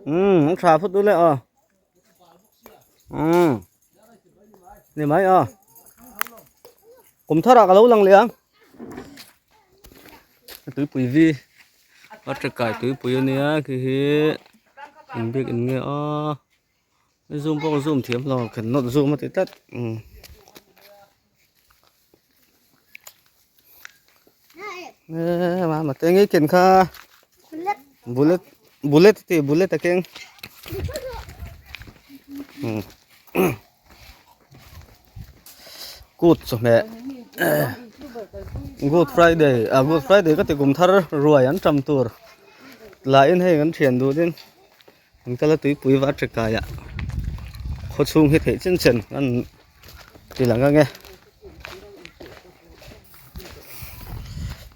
Um an tha phawt ule aw. Um ni mai aw. Kum tharah ka lo lang leh ang. Tuipui vi a tangkai tuipui ania khi hi eng biak in nge aw. Zoom pawh ka zoom thiam lo cannot zoom a ti tlat um. Ê mà mà tên ấy kén kha bullet bullet thì bullet a keng kut chawhmeh good friday ah good friday ka ti kum thar ruai an tam tur lahin hei kan thian duhin an kal a tuipui va tangkai ah khaw chhung hi theih chen chen an ti lang ang e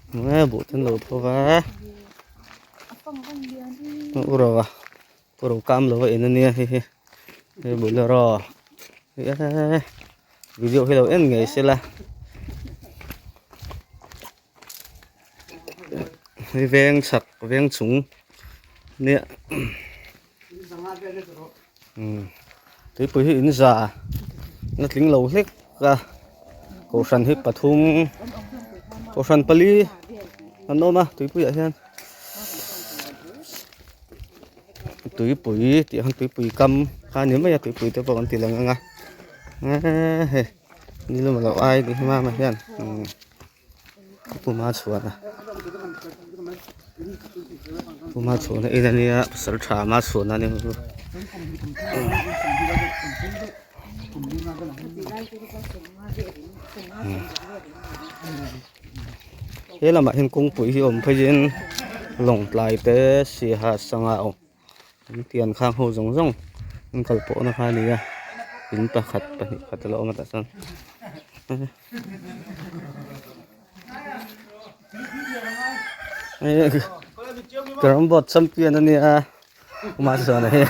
nge buh ten lo tho va u ro a pu ro kam lo a in ania hei hi hei bolero video hi lo en ngei sela hei veng chhak veng chung nia tuipui hi in za na tling lo hlek a kohhran hi pathum kohhran pali an awm a tuipuiah hian tuipui tih ang tuipui kam kha a ni mai a tuipui te pawh kan ti lang ang a hei ni lawm loh ai tih hi mama hian puma chhuan a puma chhuan a in a nia pasal tha ma chhuan a ni he lamah hian kawngpui hi awm pheiin lawngtlai te saiha sangha aw an tian khang ho zawng zawng an kal pawh na kha a ni a in pakhat pahnih khat a lo awm a tah chuan. Carrom board champion a nia Uma chuan a hi.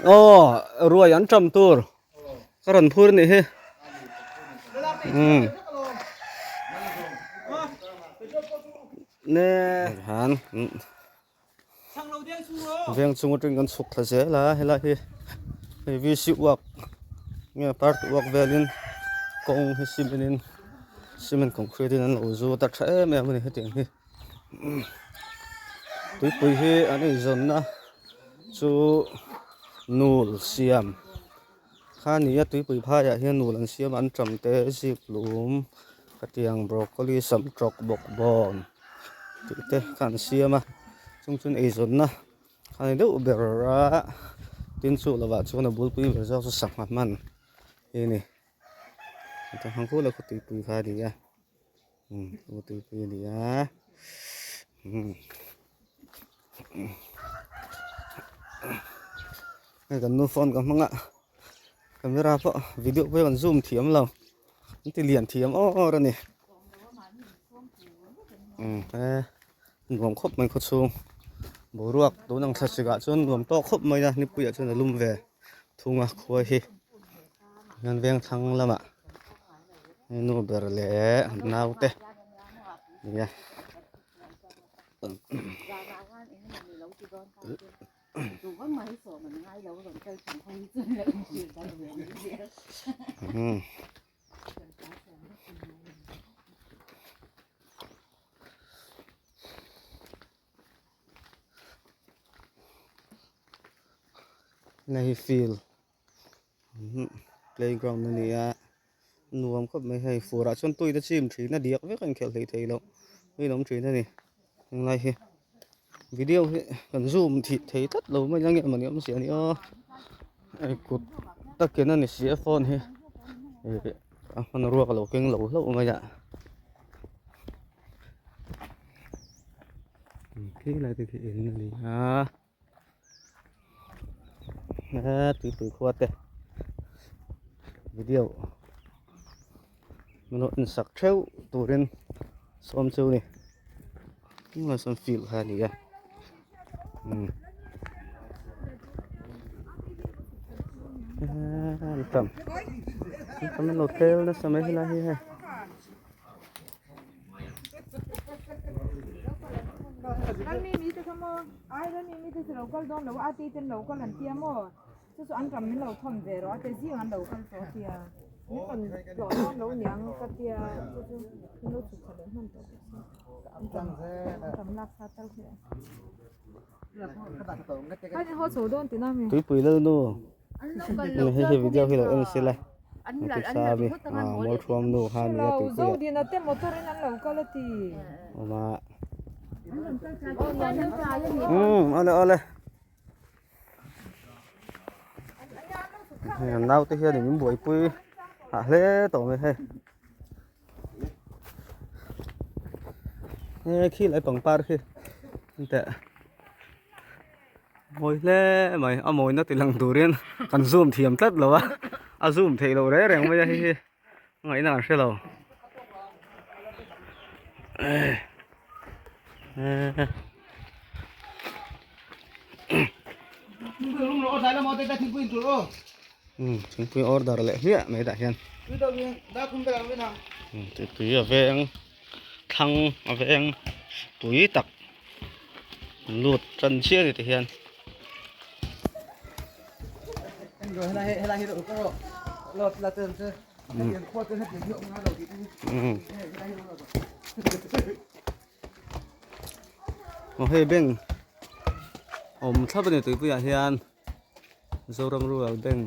Aw ruai an tam tur ka rawn phur nih hi umm ne han veng chung atangin kan chhuk thla zel a helai hi hei v c uak nge party uak velin kawng hi cement in cement concrete in an lo zut a tha em em a ni hetiang hi. Tuipui hi an inzawnna chu nul siam kha a ni a tuipui phaiah hian nul an siam a an ṭam te zikhlum hetiang broccoli sam tawk bawk bawn tih te kha an siam a chung chuan eizawnna a ni deuh ber a tin chu lovah chuan a bulpui ber zawk chu sangha hman hi a ni tuipui kha a ni a. Aw tuipui a ni a hei kan nu phone ka hmang a camera pawh video pawh hi kan zoom thiam lo an ti lian thiam awr a ni he nuam khawp mai khawchhung boruak tun ang thla sikah chuan nuam tawk khawp mai a nipuiah chuan a lum ve thung a khua hi hian veng thlang lamah. Nu ber leh naute nia Hei hi field playground a ni a nuam khawp mai hei fur ah chuan tui te chim thin a diak vek a inkhelh hleih theih loh in awm thin a ni tunlai hi video hi kan zoom thih thei tlat lo mai ang nge mawni awm si a ni aw hei kut takin a ni si a phone hi ih a hmanrua ka lo keng lo hlauh mai a khi lai te khi in a ni a. Tuipui khua te video min lo en sak theuh turin sawm chu ni tunah sawn field kha a ni a umm tam. Antam an lo tel nasa mai helai hi hei. Tuipui lalnu hei hi video hi lo en sila ti sa ami mualthuam nu kha a nia tuipuiah awm a umm awle awle hei an naute hian in buaipui hah hle tawh mai hei. He khi lai pangpar khi teh mawi hle mai a mawina ti lang turin kan zoom thiam tlat lo a a zoom theih loh reng reng mai a hei hi a ngaihna an hre lo Thingpui order leh hmiah mai tah hian tui a veng thlang a veng pui tak lut tan chiah a ni tah hian. Aw hei bank awm thlap a ni tuipuiah hian. Zoram Rural Bank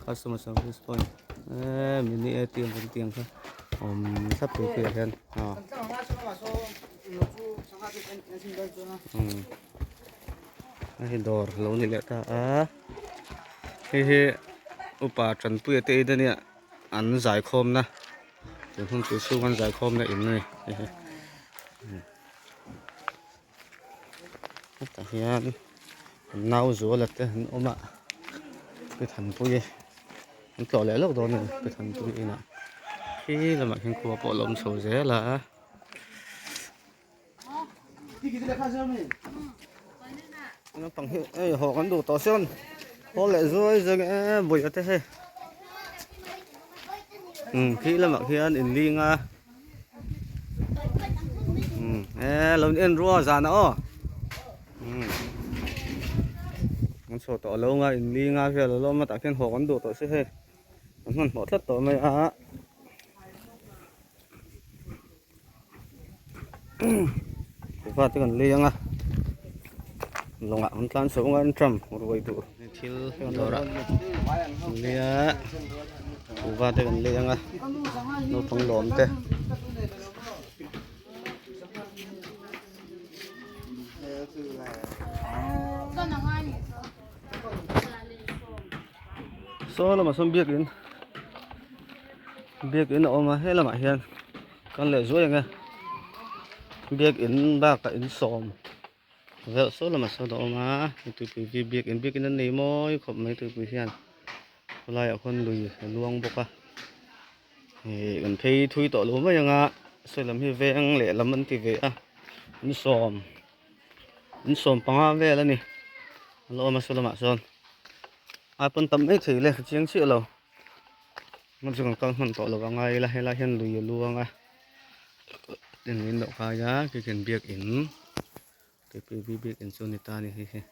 Customer Service Point eee mini atm kan tih ang kha awm thlap tur khi ah hian aw umm hei dawr lo ni leh ta a hei hi upa tanpuia te in ania an zaikhawm na tun hun chu chhung an zaikhawm na in a ni hei hi. Hetah hian an nau zuala te an awm a pi thanpuii an tlawh leh lawk dawn a ni pi thanpuii inah khi lamah khian khua pawh a la awm chho zel a. Naupang hi hei haw kan duh tawh sawn haw leh zuai zuai nge bawih te hei umm khi lamah khian inling a. E lo en rua zan a aw an chhuah tawh lo nga in li nga vel a lawm a tah khian haw kan duh tawh si hei an hmanhmawh tlat tawh mai a kuhva te kan lei ang a lawngah an tlan chho ang a an tram ruai duh thil dawrah an lei a kuhva te kan lei ang a naupang lawm te. Saw lamah sawn biakin biakin a awm a he lamah hian kan leh zuai ang e biakin bakah insawm velh saw lamah sawn a awm a tuipui hi biakin biakin an nei mawi khawp mai tuipui hian khawlaiah khawn lui a luang bawk a ih kan phei thui tawh lo mai ang a sawi lam hi veng lehlam an ti ve a insawm insawm panga vel a ni a la awm a saw lamah sawn ai pawn tam mai thei le ka chiang chiah lo. Hmun chu kan kal hman tawh lo a ngai ila helai hian lui a luang a tin in loh kai a khi khian biakin kpv biakin chu a ni ta a ni hei hi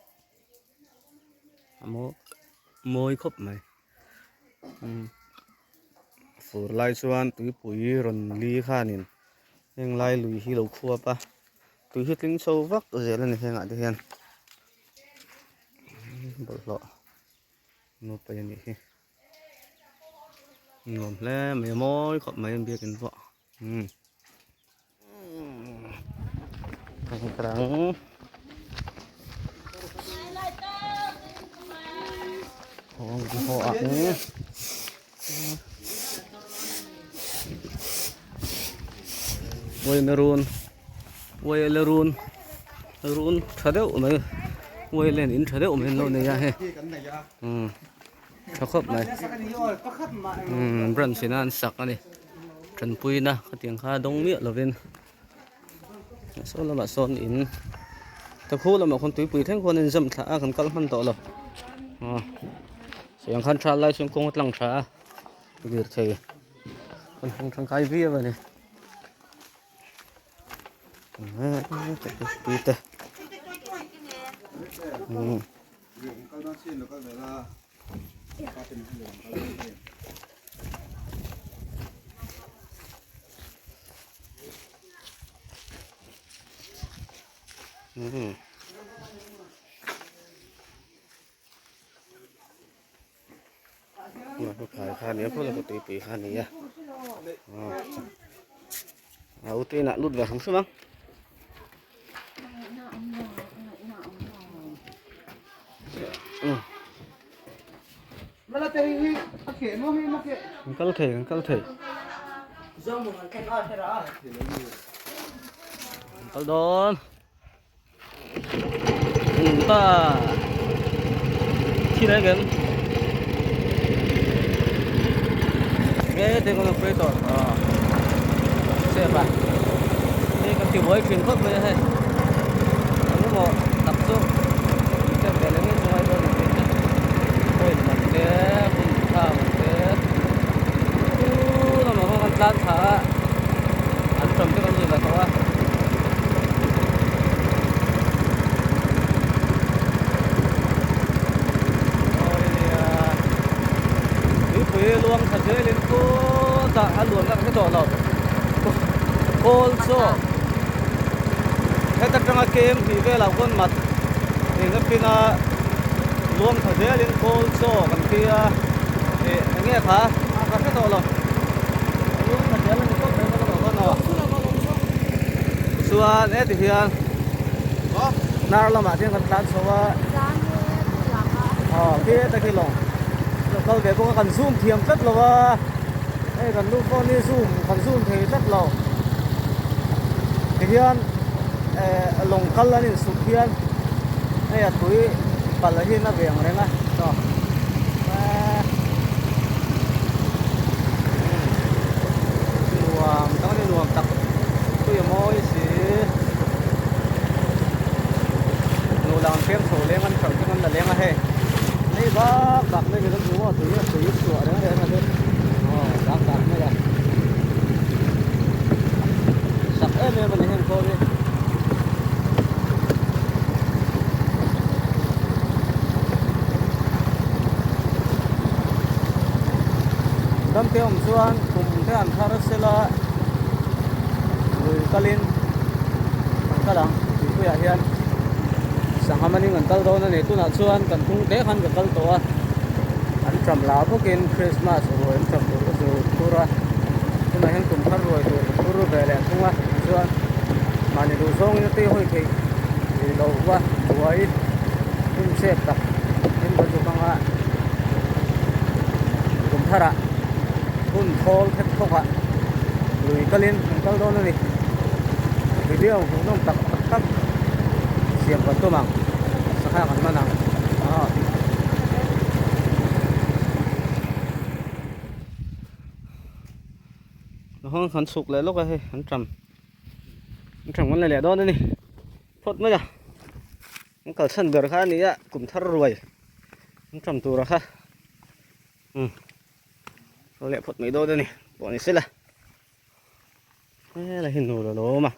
a maw mawi khawp mai umm fur lai chuan tuipui rawn li khanin heng lai lui hi lo khuap a tui hi tling chho vak zel a ni hengah te hian bawlhhlawh. Nupa a nih hi nuam hle mai a mawi khawp mai an biakin pawh umm rang haw ang uai na run uai la run run tha deuh mai uai len in tha deuh mai an lo nei a hei umm tha khawp mai umm branch in a an sak a ni tanpuina khatiang kha dawng miah lovin saw lamah sawn in ta khu lamah khawn tuipui thleng khuan a inzam thla a kan kal hman tawh lo aw sawi ang khan tha lai chuan kawng a tlang tha a. Lirthei kan hmang tangkai viau a ni. Tui te. Khai kha nia phawt a tuipui kha a ni a a u te inah lut ve hrim hrim ang. Kan kal thei kan kal thei kan kal dawn. Ta thi lai kan nge te kan operator a che ba te kan ti buai thin khawp mai a hei eng emaw tak chu step ve leh ngei chu ngai dawn ang tih point man te hun tha man te chu lamah khawn kan tlan thla a an ṭawm te kan zui ve tawh a. Tuipui luang tha zelin khutah a luan na ka hre tawh lo kawl chaw heta tanga kem tih velah khawn mat eng a pin a luang tha zelin kawl chaw kan tia ih eng nge kha ka hre tawh lo luang tha zel a ni tawp mai ka lo khawn aw chuan heti hian hnar lamah hian kan tlan chho a aw khi heta khi lawng lo kal ve bawk a kan zoom thiam tlat lo a hei kan lu phone hi zoom kan zoom thei tlat lo tihian eh lawng kal an insuk hian hei a tui pal hi a veng reng a chaw nuam tak a ni nuam tak tui a mawi si nu lang an fiam chho leng an hralh thleng an la leng a hei nei vak vak mai ni kan hmu a tui a tui chhuah reng reng a ni aw vak vak mai a sak em em a ni heng khawl hi. Damte awm chuan kum te an thar sela lui kalin an kal ang tuipuiah hian sangha maning an kal dawn a ni tunah chuan kan hnung te khan ka kal tawh a an ṭam la bawkin Christmas ruai an ṭam tur ka zu phur a tunah hian kum thar ruai tur ka phur ve leh thung a chuan mahni duh zawngin a tui hawi theih lo va buai hun chep tak in kan zuk anga kum tharah hun thawl thek thawk ah lui kalin an kal dawn a ni video hmuhnawm tak tak tak siam kan tum ang sangha kan man ang aw. Kan chhuk leh lawk a hei an ṭam an ṭam kan la leh dawn a ni phawt mai a. An kal chhan ber kha a ni a kum thar ruai an ṭam tura kha umm kal leh phawt mai dawn a ni pawh ni sela helai hi nul a lo awm a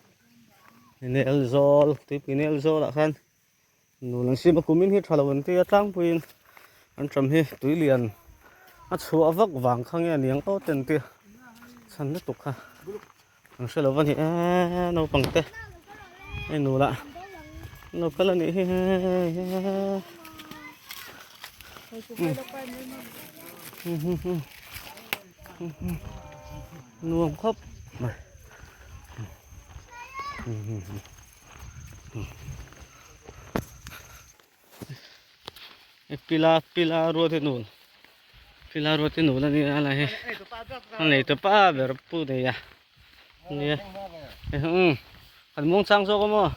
nel zawl tuipui nel zawl ah khan nul an siam a kumin hi tha lo an tia tlangpuiin an ṭam hi tui lian a chhuah vak vang kha nge aniang aw te an tia chhan lutuk kha. An hre lo va ni e naupang te hei nu lah lo kal a nih hi nuam khawp mai pila pila ruat hi nul pila ruat hi nul a ni a lai hi a nei ta pa ber pu nei a nia umm kan muang chang zawk a maw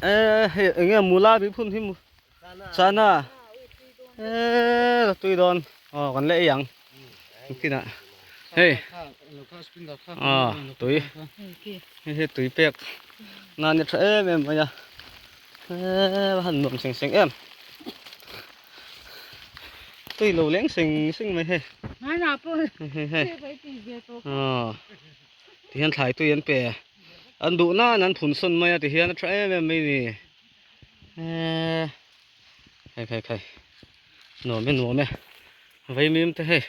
eh hei eng nge mula tih phun hi chana eh la tui dawn aw kan la ei ang kinah hei aw tui hei hi tui pek nan a tha em em mai a. Eee han nuam seng seng em tui lo leng seng seng mai hei. Hei hei tihian thlai tui an pe an duh nan an phun sawn mai a tihian a tha em em mai ni eee khai khai khai nuam e nuam e vaimim te hei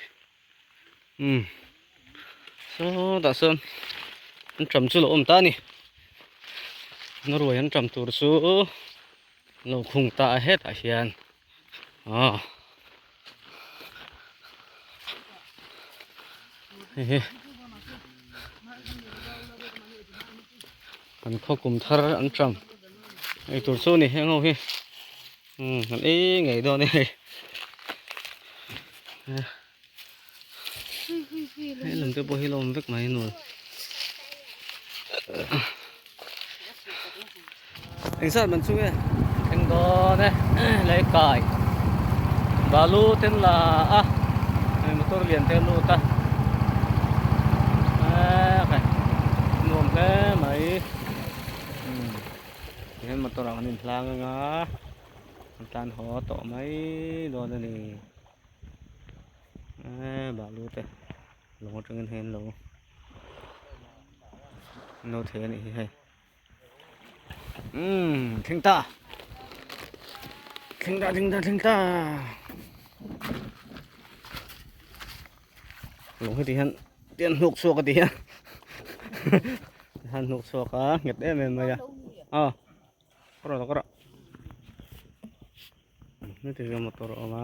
umm sawtah sawn an ṭam chu lo awm ta a ni an ruai an ṭam tur chu lo khung ta a hetah hian aw hei hi kan khaw kum thar an ṭam ei tur chu a ni heng ho hi umm an ei ngei dawn a ni hei. Hei lam te pawh hi la awm vek mai nual. Eng sat man chu nge? Thleng dawn e lei kai balu ten la a hei motor lian te lut a eee nuam hle mai umm tihian motor ah kan inhlang anga an tlan haw tawh mai dawn a ni. Eee balu te lawng atangin hei an lo an lo thei a nih hi hei umm thleng ta thleng ta thleng ta thleng ta lawng heti hian tian hnuk chhuak a ti hian han hnuk chhuak a nghet em em mai a aw kawr rawh kawr rawh heti hian motor a awm a.